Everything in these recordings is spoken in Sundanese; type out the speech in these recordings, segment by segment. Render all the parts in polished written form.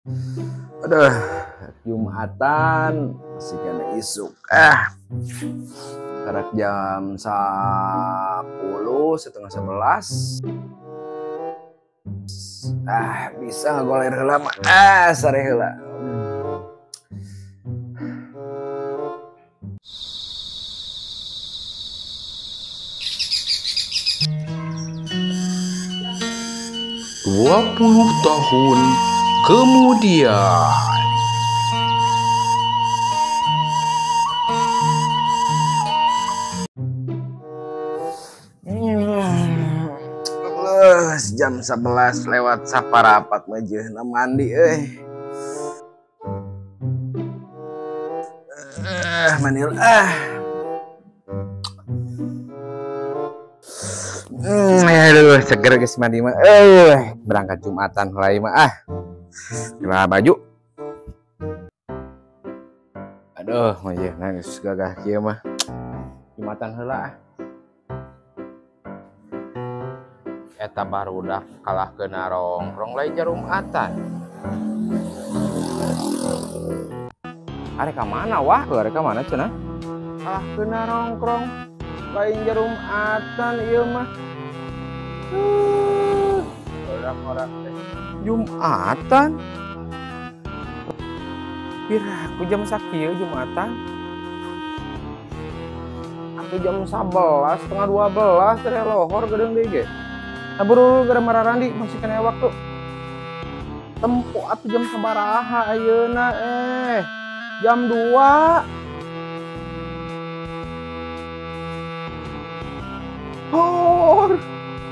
Aduh, Jumatan masih kena isuk. Karak jam 10, 10:30. Bisa ngagoler heula mah. Sare heula. Dua puluh tahun kemudian. Jam 11 lewat saparapat mah mandi euy. Mandi aduh, seger geus mandi mah. Berangkat Jumatan heula mah ah. Kena baju. Aduh, mah geus gagah kieu mah. Jumatan heula ah. Eta barudak kalah kena rongrong lain Jumatan. Arek ka mana wah? Arek ka mana cenah? Kalah kena rongkrong lain Jumatan ieu mah. Orang-orang teh Jumatan. Piraku jam sakieu Jumatan. Atuh jam 11, 11:30 teh lohor geudeung deui ge. Nah, buru gara mararandi masih kena waktu. Tempo atuh jam sabaraha ayeuna jam 2. Hor,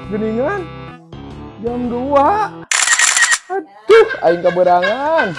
geningan jam 2. Aduh, aing kaberangan.